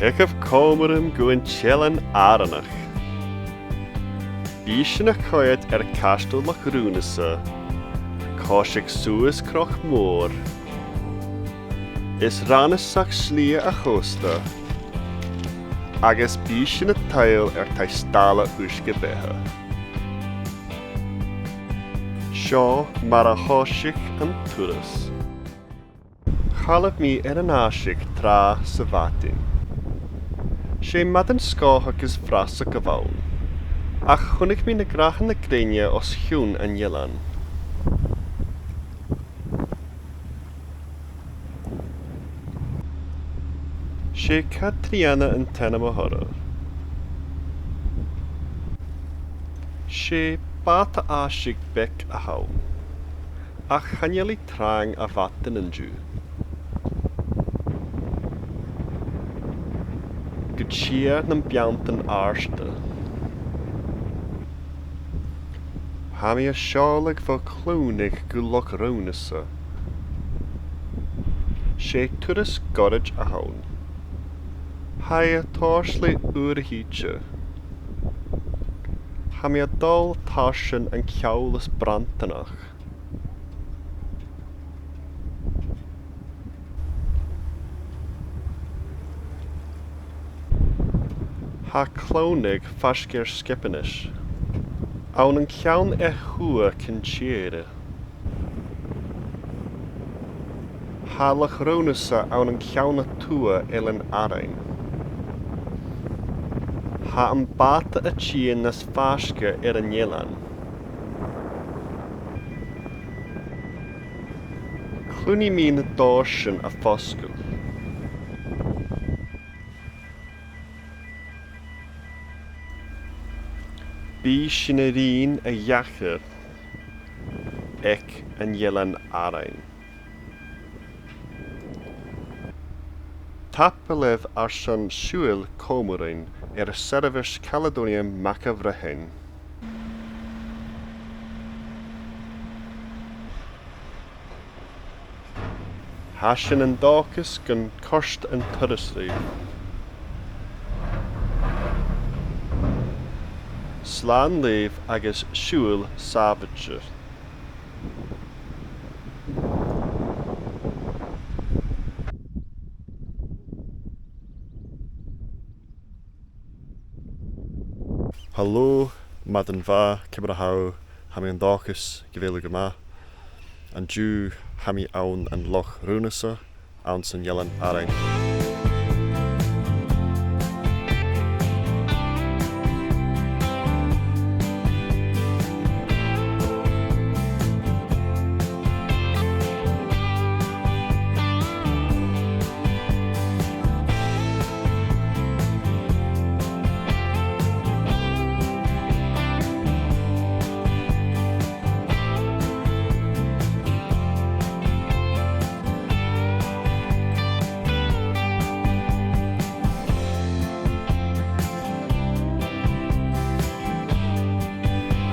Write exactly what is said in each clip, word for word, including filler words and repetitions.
Thigibh còmhla rium gu an t-Eilean Àranach. Bidh sinn a' coimhead air Caisteal Loch Raonasa, coiseachd suas Cnoc Mòr, is rannsaich slighe a' chosta, agus bidh sinn a' tadhal air taigh-staile uisge-beatha. Seo mar a thòisich an turas. Chaidh mi air an aiseag tràth sa mhadainn. 'S e madainn sgòthach is frasach a bh' ann, ach chunnaic mi na gràdhan na grèine os cionn an eilein. 'S e Catrìona an t-ainm a th' oirre. 'S e bàta-aiseig bheag a th' ann, ach chan eil i trang a' mhadainn an-diugh. Gu tìr nam beanntan àrda. Tha mi a' seòladh bho Chlùmhnaig gu Loch Raonasa. 'S e turas goirid a th' ann. Tha e a' tòiseachadh uair a thìde. Tha mi a' dol tarsainn an ceòl as bronntanach. Tha Clòmhnaig faisg air Sgipinis, ann an ceann a tuath an tìre. Tha Loch Raonasa ann an ceann a tuath Eilean Arainn. Tha am bàta a' tighinn nas fhaisge air an eilean. Cluinnidh mi na dorsan a' fosgladh. Bidh sinn a' ruighinn a dh'aithghearr aig an Eilean Arainn. Tapadh leibh airson siubhal còmhla rinn air seirbheis Caledonian Mac a' Bhreitinn. Tha sinn an dòchas gun còrd an turas ribh. Slàn leibh agus siubhal sàbhailte. Halò, madainn mhath, ciamar a tha thu? Tha mi an dòchas gu bheil thu gu math. An-diugh tha mi ann an Loch Raonasa, anns an Eilean Arainn.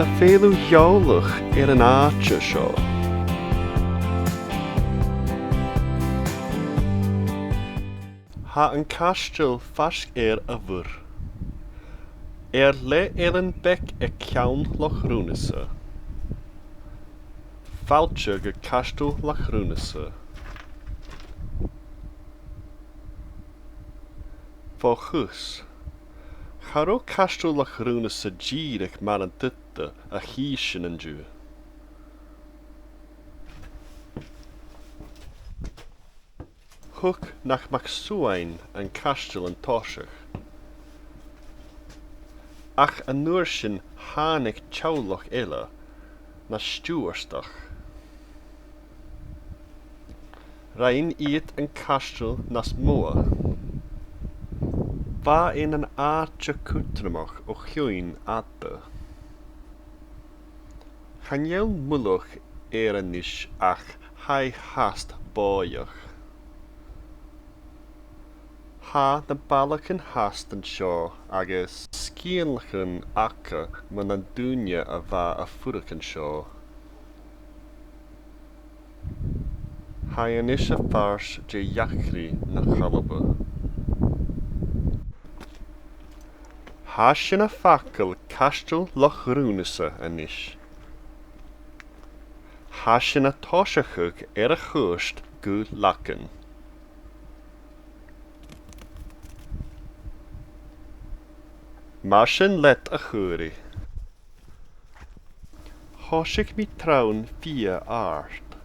A bheil thu eòlach air an àite seo? Tha an caisteal faisg air a' mhuir, air leth-eilean beag aig ceann Loch Raonasa. Fàilte gu Caisteal Loch Raonasa. Bho thùs, cha robh Caisteal Loch Raonasa dìreach mar an tuta a chì sinn an-diugh. Thug Nach Mac Suain an caisteal an toiseach, ach an uair sin thàinig teaghlach eile, na Stiùbhartaich. Rinn iad an caisteal nas motha. Bha e nan àite cudromach o chionn fhada. Chan eil mullach air a-nis ach tha e fhathast bòidheach. Tha na ballachan fhathast an seo agus sgeulachdan aca mun an duine a bha a' fuireach an seo. Tha e a-nis a' phàirt de dh'eachdraidh na h-Alba. Tha sinn a' fàgail Caisteal Loch Raonasa a-nis. Tha sinn a' tòiseachadh air a' chuairt gu Lagan. Mar sin leat, a Chaoraich. Thòisich mi tron fhìor àrd.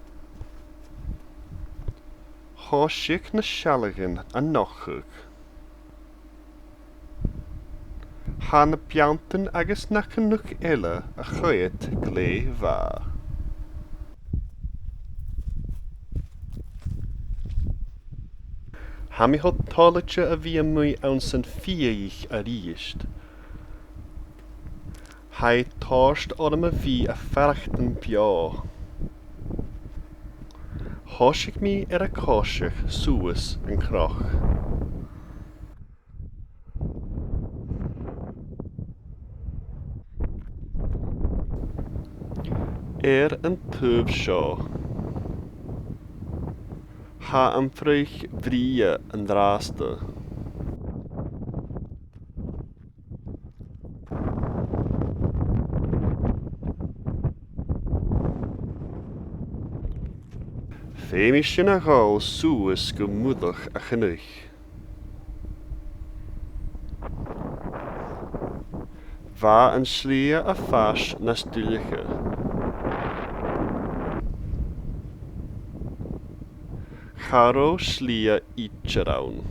Thòisich na seallaidhean a' nochdadh. Tha na beanntan agus na cnuic eile a' coimhead glè mhath. Tha mi cho toilichte a bhith a-muigh anns an fhiadhaich a-rithist. Tha e toirt orm a bhith a' faireachdainn beò. Thòisich mi air a' choiseachd suas an cnoc. Air an taobh seo, tha am fraoch brèagha an-dràsta. Feumaidh sinn a dhol suas gu mullach a' chnuic. Bha an t-slighe a' fàs nas duilghe. Cha robh slighe idir ann.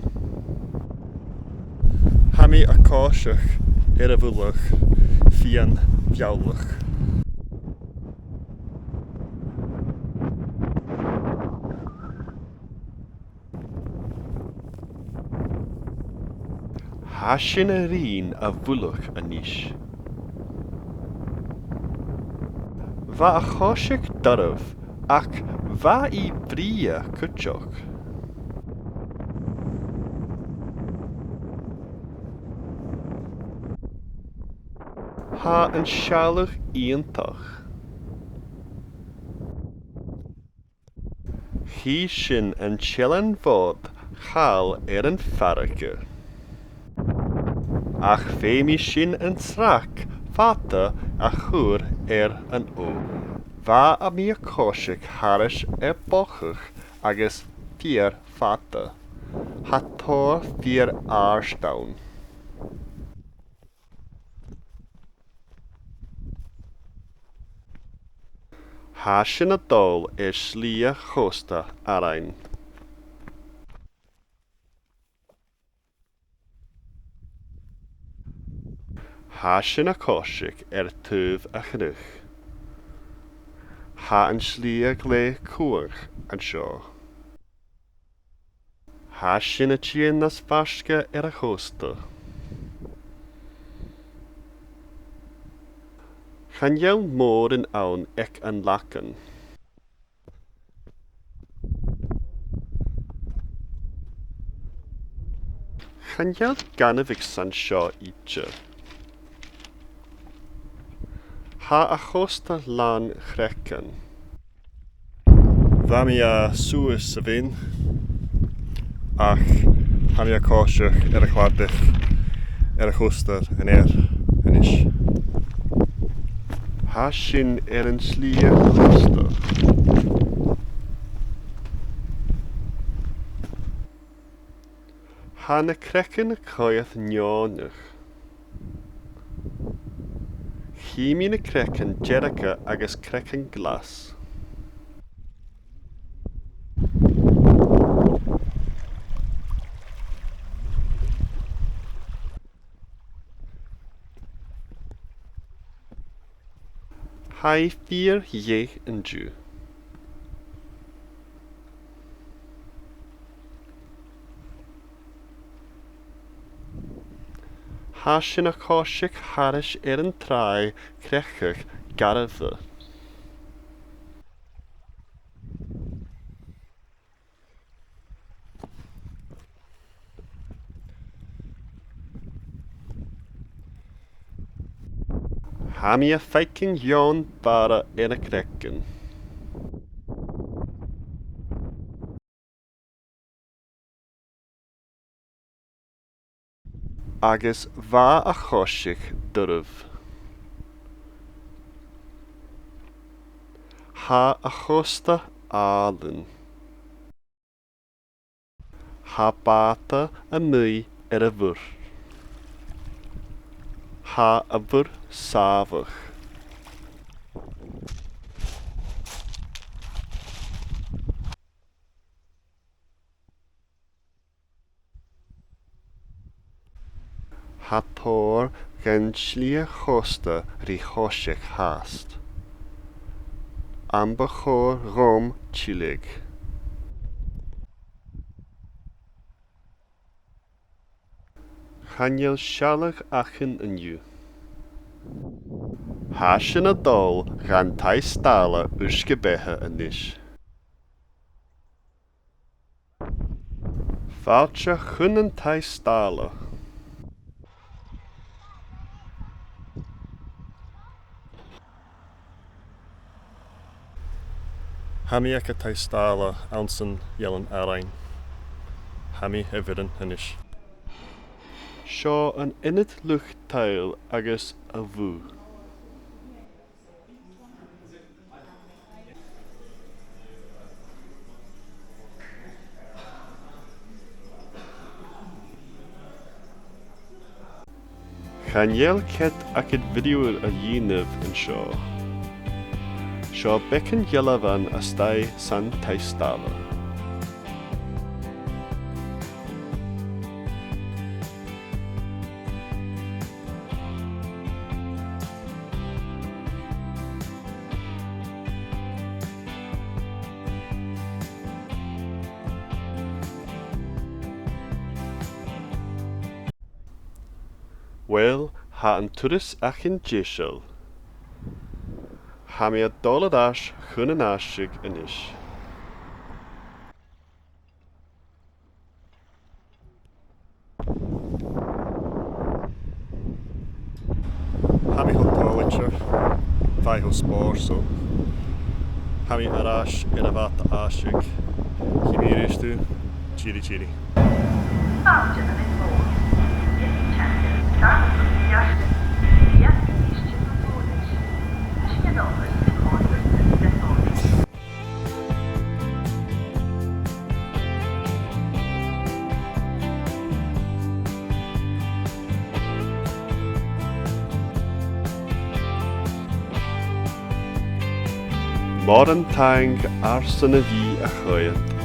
Tha mi a' coiseachd air a' mhullach fìon-bheòthach. Tha sinn a' ruighinn a' mhullaich a-nis. Bha a' choiseachd doirbh, ach bha i brèagha cuideachd. Tha an sealladh iongantach. Chì sinn an t-Eilean Mhòr thall air an fhairge. Ach feumaidh sinn an t-sracadh fada a chur air an òr. Bha mi a' coiseachd thairis air bogadh agus fìor fhada. Tha tòrr fìor àrd ann. Tha sinn a' dol air slighe chosta arain. Tha sinn a' coiseachd air taobh a' chnuic. Tha an slighe glè chumhang an seo. Tha sinn a' tighinn nas fhaisge air a' chosta. Chan eil mòran ann aig an Lagan. Chan eil gainmheach san seo idir. Tha a' chosta làn chreagan. Bha mi, eh, suas a' bheinn, ach tha mi a' coiseachd air a' chladach air a' chosta an ear a-nis. Tha sinn air an t-slighe chosta. Tha na creagan a' coimhead neònach. Chì mi na creagan dearga agus creagan glas. Tha e fìor dheth an-diugh. Tha sinn a' coiseachd thairis air an tràigh chreagach gharbh. Tha mi a' faicinn eòin-bhàrr air na creagan. Agus bha a' choiseachd doirbh. Tha a' chosta àlainn. Tha bàta a-muigh air a' mhuir. Tha a' mhuir sàmhach. Tha tòrr dhen t-slighe chosta ri choiseachd fhathast. Am bu chòir dhomh tilleadh? Chan eil sealladh againn an-diugh. Tha sinn a' dol dhan taigh-staile uisge-beatha a-nis. Fàilte chun an taigh-staile. Tha mi aig an taigh-staile anns an Eilean Arainn. Tha mi a' bhioran a-nis. Seo an ionad luchd-tadhail agus a' bhùth. Chan eil cead agad video a dhèanamh an seo. Seo beagan dhealbhan a-staigh san taigh-staile. Uill, tha an turas againn deiseil. Tha mi a' dol air ais chun an aiseig a-nis. Tha mi cho toilichte, bha e cho spòrsail. Tha mi air ais air a' bhàta-aiseig. Chì mi a-rithist thu. Tìoraidh, tìoraidh. Mòran taing airson a bhith a' coimhead.